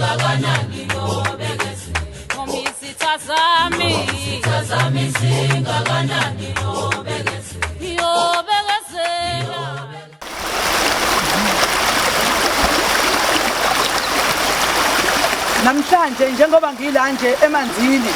Singakanani nobekezela. Noma izitha zami. Izitha zami singakanani nobekezela. Ngiyobekezela. Namhlanje njengoba ngila nje emanzini,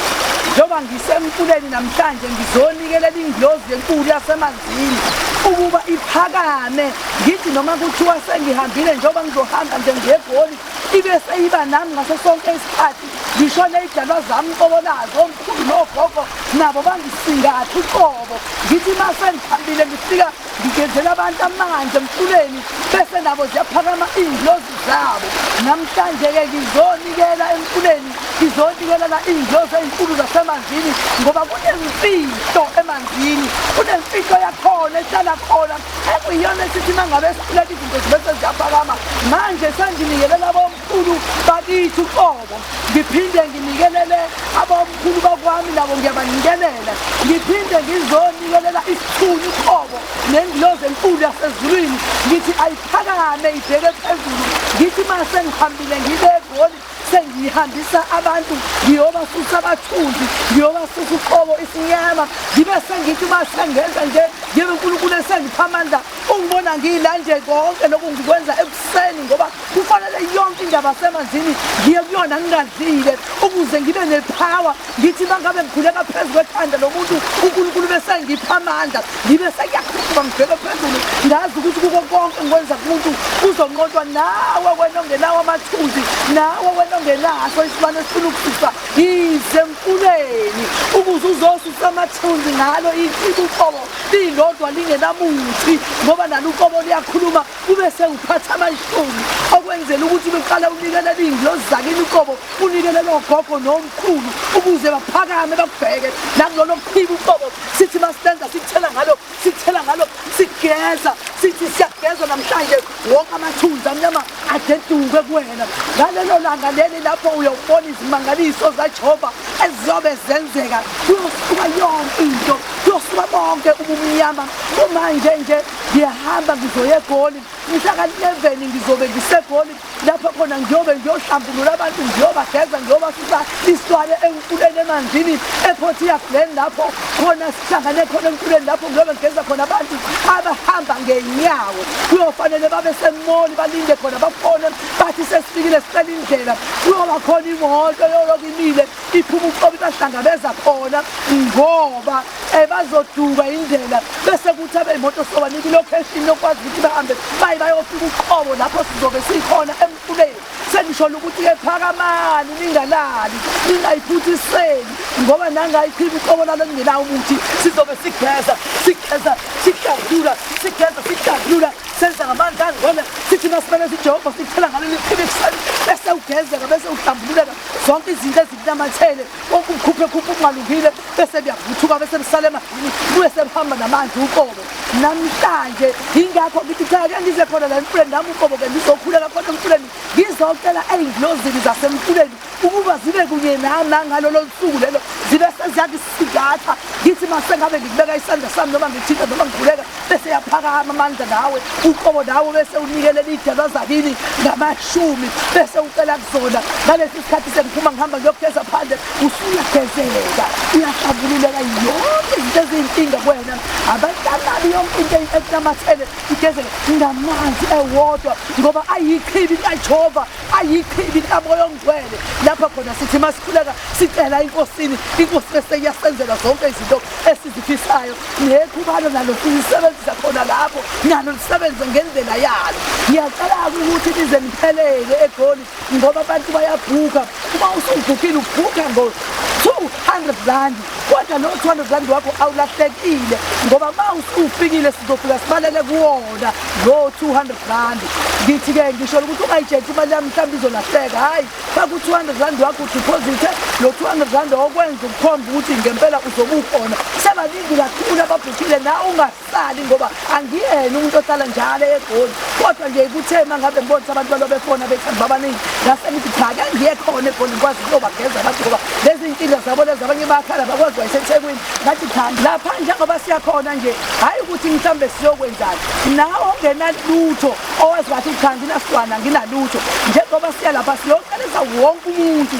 njengoba ngisemfuleni namhlanje ngizonikelela ingilozi enkulu yasemanzini ukuba iphakame. Ngithi noma kuthiwa sengihambile, njengoba ngizohamba nje ngiye eGoli, ibe seyiba nami ngaso sonke isikhathi. Ngisho ney'dalwa zami qobo lazo, omkhulu nogogo nabo bangisingathe uqobo. Ngithi uma sengihambile ngifika ngigezela abantu amanzi emfuleni, bese nabo ziyaphakama iy'ngilozi zabo. Namhlanje-ke ngizonikela emfuleni, ngizonikela la iy'ngilozi ey'nkulu zasemanzini, ngoba kunemfihlo emanzini, kunemfihlo yakhona ehlala khona ekuyiyona esithi uma ngabe sikhuleka izinto zibe seziyaphakama. Manje senginikelela abomkhulu bakithi uqobo, ngiphinde nginikelele abomkhulu bakwami, nabo ngiyabanikelela, ngiphinde ngizonikelela isithunywa uqobo nengilozi enkulu yasezulwini. Ngithi ayiphakame ibheke phezulu. Ngithi uma sengihambile ngibe eGoli, sengihambisa abantu, ngiyobasusa abathunzi, ngiyobasusa uqobo isinyama. Ngibe sengithi uma sengenza nje, ngibe uNkulunkulu esengipha amandla, ungibona ngila nje, konke lokhu ngikwenza ekuseni ngoba kufanele yonke indaba semanzini ngiye kuyona ngingadlile ukuze ngibe nepower. Ngithi uma ngabe ngikhuleka phezu kwekhanda lomuntu, uNkulunkulu bese ngipha amandla, ngibe sengiyakhuphuka ngibheke phezulu, ngazi ukuthi kuko konke ngikwenza kumuntu kuzonqotshwa. Nawe wena ongenawo amathunzi, nawe wena ongenaso isilwane esifuna ukususa, yize emfuleni ukuze uzosusa amathunzi ngalo ichibi uqobo lilodwa lingenamuthi, ngoba nalo uqobo liyakhuluma. Kube sewuphatha amashumi okwenzela ukuthi uqale unikelele iy'ngilozi zakini uqobo, unikelele ogogo nomkhulu ukuze baphakame bakubheke nakulolo kuphika uqobo. Sithi masilenza sikuthela ngalo, sikuthela ngalo, sigeza, sithi siyageza namhlanje, wonke amathunzi amnyama adeduke kuwena. Ngalelo langa leli lapho uyobona izimangaliso zaJehova eziyobe zenzeka, kuyosuka yonke into, kuyosuka bonke ubumnyama. Kumanje nje ngiyahamba ngizoya eGoli mhla ka-11, ngizobe ngiseGoli lapho khona ngiyobe ngiyohlambulula abantu, ngiyobageza, ngiyobasusa isilwane emfuleni emanzini ePortia Glen, lapho khona sihlangane khona emfuleni, lapho ngiyobe ngigeza khona abantu abahamba ngenyawo. Kuyofanele babe semoli balinde khona, bafone bathi sesifikile, sicela indlela. Kuyoba khona imoto yolokhu imile iphuma uqobo ibahlangabeza khona, ngoba bazoduka indlela, bese kuthi abeyimoto sobanika ilocation yokwazi ukuthi bahambe baye bayofika uqobo lapho sizobe sikhona emfuleni. Sengisholo ukuthi-ke phakamani, ningalali, ningayiphuthiseli, ngoba nangayichibi uqobo lalo lingenawo umuthi. Sizobe sigeza, sigeza, sihlambulula, sigeza, sihlambulula, senza ngamanzi angcwele. Sithi masibele siJehova sithela ngalo lichibi ekuseni, bese ugezeka, bese uhlambululeka zonke izinto ezikunamathele, konke ukukhuphe khuphe okungalungile bese kuyavuthuka, bese kusale emanzini, buye sekuhamba namanzi uqobo. Namhlanje yingakho ngithi cha, ke ngize khona la emfuleni nami uqobo, ke ngizokhuleka khona emfuleni, ngizocela ey'ngilozini zasemfuleni ukuba zibe kunye nami nangalolo suku lelo, zibe seziyakusingatha. Ngithi mase ngabe ngikubeka isandla sami noma ngithinta noma ngikhuleka, bese yaphakama amandla nawe uqobo, nawe bese unikelela iy'dalwa zakini ngamashumi, bese ucela kuzona. Ngalesi sikhathi sengiphuma ngihamba ngiyogeza phandle, usuyagezeka, uyahlambululeka, yonke izinto eziyinkinga kuwena abantanabi, yonke into ekunamathele igezeke ngamanzi ewodwa, ngoba ayichibi likaJehova, ayichibi likaMoya oNgcwele. Lapha khona sithi masikhuleka sicela iNkosini, iNkosi bese iyasenzela zonke izinto esizifisayo. Nekhubalo nalo silisebenzisa khona lapho, nalo lisebenze ngendlela yalo. Ngiyacela-ke ukuthi nize niphelele eGoli, ngoba abantu bayabhuka. Uma usubhukile ubhuka ngo-200 rand, kodwa lo 200 rand wakho awulahlekile, ngoba uma usufikile sizofika sibalele kuwona lo 200 rand. Ngithi-ke ngisho ukuthi ungayitshetshi imali yami mhlawumbe izolahleka. Hhayi, faka u-200 rand wakho, udiphozithe lo 200 rand okwenza ukukhomba ukuthi ngempela uzobe ukhona. Sebaningi kakhulu ababhukhile, nawe ungasali, ngoba angiyena umuntu ohlala njalo eGoli, kodwa nje kuthe uma ngabe ngibona ukuthi abantu balo befona bethanda babaningi, ngase ngithi cha, ke ngiye khona eGoli ngikwazi ukuyobageza abantu, ngoba lezi iy'nkinga zabo lezi, abanye bayakhala bakwazi. wayeseThekwini. Ngathi cha, lapha njengoba siyakhona nje, hhayi ukuthi mhlawumbe siyokwenzani, nawe ongenalutho owazi kahle ukuthi cha, nginasilwana, nginalutho. Njengoba siya lapha siyoqalisa wonke umuntu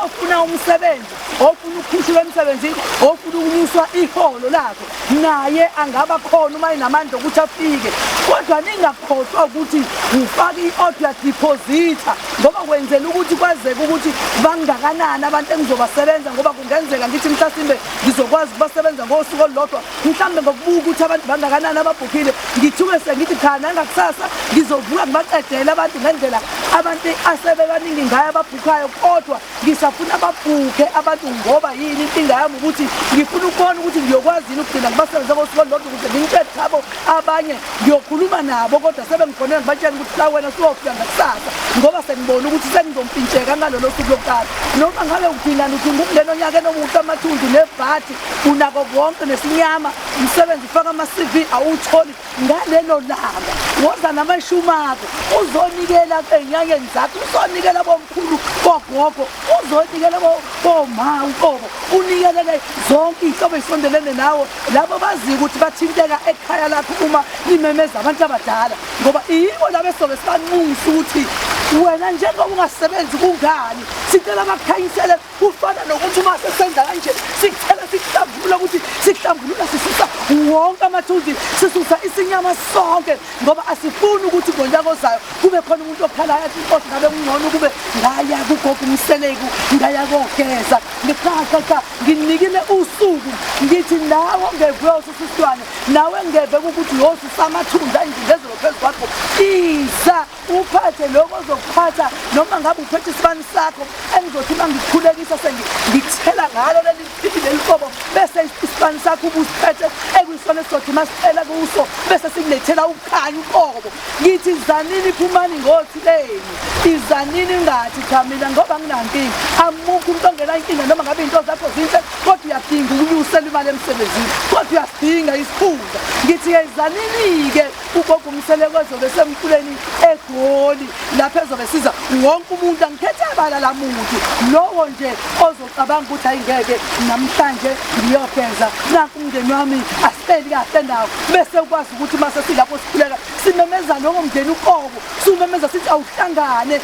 ofuna umsebenzi, ofuna ukukhushulwa emsebenzini, ofuna ukunyuswa iholo lakho, naye angaba khona uma enamandla okuthi afike. Kodwa ningakhohlwa ukuthi ufake i-order, uyadepositha, ngoba kwenzela ukuthi kwazeke ukuthi bangakanani abantu engizobasebenza, ngoba kungenzeka ngithi mhlasimbe ngizokwazi ukubasebenza ngosuku olulodwa, mhlawumbe ngokubuka ukuthi abantu bangakanani ababhukhile, ngithuke sengithi cha, nangakusasa ngizovuka ngibaqedele abantu ngendlela abantu asebebaningi ngayo ababhukhayo. Kodwa ngisafuna babhukhe abantu, ngoba yini inkinga yami ukuthi ngifuna ukubona ukuthi ngiyokwazi yini ukugcina ngibasebenze ngosuku olulodwa ukuze ngimtshele thabo abanye ngiyokhuluma nabo, kodwa sebengifonela ngibatshela ukuthi la wena usuyofika ngakusasa, ngoba sengibona ukuthi sengizompintsheka ngalolo suku lokuqala. Noma ngabe udingani, udinga ukungena onyakeni omuhle, amathunzi nebhadi, unako konke nesinyama, umsebenzi ufaka ama-CV awutholi, ngalelo langa woza namashumi akho uzonikela ey'nyangeni zakho, uzonikela bomkhulu, bogogo, uzonikela boma uqobo, unikelele zonke iy'hlobo ey'sondelene nawo, labo baziyo ukuthi bathinteka ekhaya lakho uma nimemeza abantu abadala, ngoba yibo laba esizobe sibanxusa ukuthi wena njengoba ungasebenzi kungani, sicela bakukhanyisele. Kufana nokuthi uma sesenza kanje sikuthela, sikuhlambulula, ukuthi sikuhlambulula sisusa wonke amathunzi, sisusa isinyama sonke, ngoba asifuni ukuthi ngonyaka ozayo kube khona umuntu okhalayo athi inkosi ngabe kungcono kube ngaya kugogo uMseleku ngaya kogeza. Cha cha cha, nginikile usuku, ngithi nawe ongeve uyosusa isilwane, nawe ngeve ukuthi uyosusa amathunzi ayingcindezelo phezu kwakho, iza uphathe lokho ozokuphatha, noma ngabe uphethe isibani sakho engizothi uma ngikukhulekisa sengikuthela ngalo leli pipi leli qobo, bese isibani sakho ubusiphethe ekuyisona esizothi uma sicela kuso bese sikulethela ukukhanya uqobo. Ngithi zanini, phumani ngothi leni, izanini, ngathi cha, mina ngoba nginankinga, amukho umuntu ongena inkinga, noma ngabe iy'nto zakho zinhle kodwa uyadinga ukunyusela imali emsebenzini, kodwa uyasidinga isikhundla. Ngithi-ke zanini-ke ugogo uMseleku ezobe semfuleni eGoli, lapho ezobe siza wonke umuntu, angikhethe bala la muntu, lowo nje ozocabanga ukuthi ayingeke namhlanje ngiyogeza, nanku umndeni wami asihleli kahle nawo, bese ukwazi ukuthi uma sesilapho sikhuleka simemeza lowo mndeni uqobo, siwumemeza sithi awuhlangane,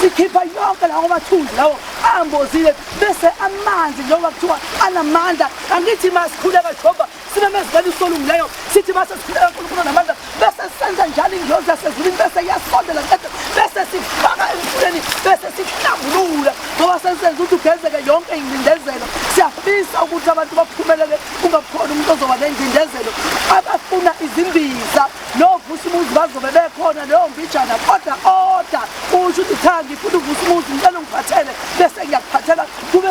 sikhipha yonke lawo mathunzi lawo ambozile, bese amanzi njengoba kuthiwa anamandla, angithi masikhuleka Jehova simemezela usolungileyo, sithi mase sikhuleka uNkulunkulu namandla, bese senza njalo ingilozi yasezulwini bese iyasondela qede, bese sifaka emfuleni, bese sihlambulula, ngoba sesenza ukuthi ugezeke yonke ingcindezelo. Siyafisa ukuthi abantu baphumelele, kungakhona umuntu ozoba nengcindezelo. Abafuna izimbiza novusa umuzi bazobe bekhona leyo mbijana, kodwa oda usho ukuthi cha, ngifuna uvusa umuzi, ngicela ungiphathele, bese ngiyakuphathela. Kube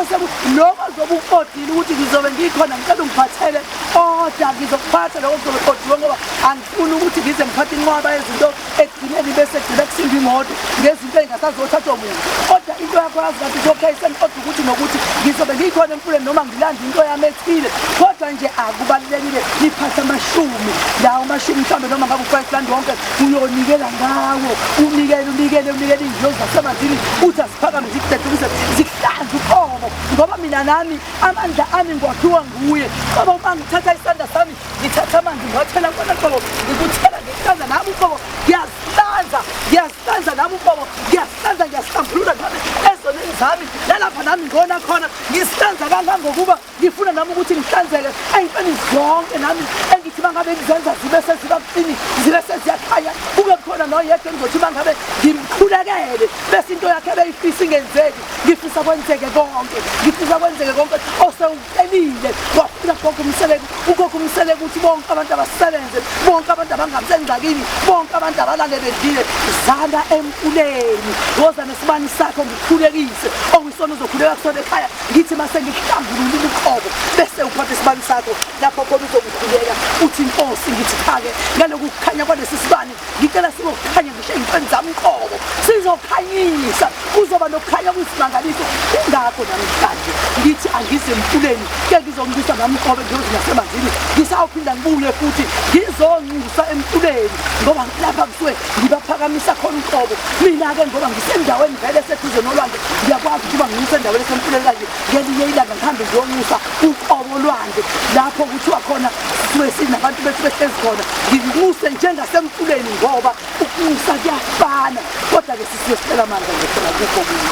noma zobe ukodile ukuthi ngizobe ngikhona, ngicela ungiphathele oda, ngizokuphatha lokho kuzobe kodiwe, ngoba angifuni ukuthi ngize ngiphathe inqwaba yezinto ekugcineni bese gcina kusinda imoto ngezinto ey'ngasazothathwa muntu. Kodwa into yakho yazi kathi ukuthi okay, sengiqoda ukuthi nokuthi ngizobe ngikhona emfuleni noma ngilanda into yami ethile, kodwa nje akubalulekile niphathe amashumi lawo amashumi, mhlawumbe noma ngabe u-5 rand wonke uyonikela ngawo, unikele unikele unikele iy'ngilozi zasemanzini uthi aziphakame zikudedukise zikuhlanze uqobo, ngoba mina nami amandla ami ngiwaphiwa nguye. Qobo uma ngithatha isandla sami ngithatha amanzi ngiwathela kubona qobo, ngikuthela ngikuhlanza nami uqobo, ngiyazihlanza, ngiyazihlanza nami uqobo, ngiyazihlanza, ngiyazihlambulula nami ezoneni zami, nalapha nami ngona khona ngisihlanza kangangokuba ngifuna nami ukuthi ngihlanzeke ey'ntweni zonke nami engithi uma ngabe ngizenza zibe seziba kuqini, zibe seziyakhanya, kube khona noyedwa engizothi uma ngabe ngimkhulekele bese into yakhe ebeyifisa ingenzeki. Ngifisa kwenzeke konke, ngifisa kwenzeke konke osewucelile wafika gogo uMseleku, ugogo uMseleku ukuthi bonke abantu abasebenze, bonke abantu abangabi sengxakini, bonke abantu abalale bedlile. Zana emfuleni, woza nesibani sakho ngikukhulekise, okuyisona uzokhuleka kusona ekhaya, ngithi mase ngikuhlambululile uqobo, bese uphatha isibani sakho lapho khona uzokukhuleka uthi inkosi, ngithi cha-ke, ngalokhu kukhanya kwalesi sibani ngicela sizokhanya ngisho ey'ntweni zami uqobo, sizokhanyisa, kuzoba nokukhanya. Ukukhanya kuyisimangaliso. Ingakho namhlanje ngithi angize emfuleni ke ngizonxusa nami qobe ngiyoze nasemanzini, ngisawuphinda ngibuye futhi ngizonxusa emfuleni, ngoba lapha kusuke ngibaphakamisa khona uqobo. Mina-ke ngoba ngisendaweni vele eseduze nolwandle, ngiyakwazi ukuba nginxuse endaweni esemfuleni kanje. Ngelinye ilanga ngihambe ngiyonxusa uqobo olwandle lapho kuthiwa khona sisuke sinabantu bethu behlezi khona, nginxuse njengasemfuleni, ngoba ukunxusa kuyafana, kodwa-ke sisuke sicela amandla nje khona kukho kuyo.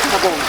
Ngiyabonga.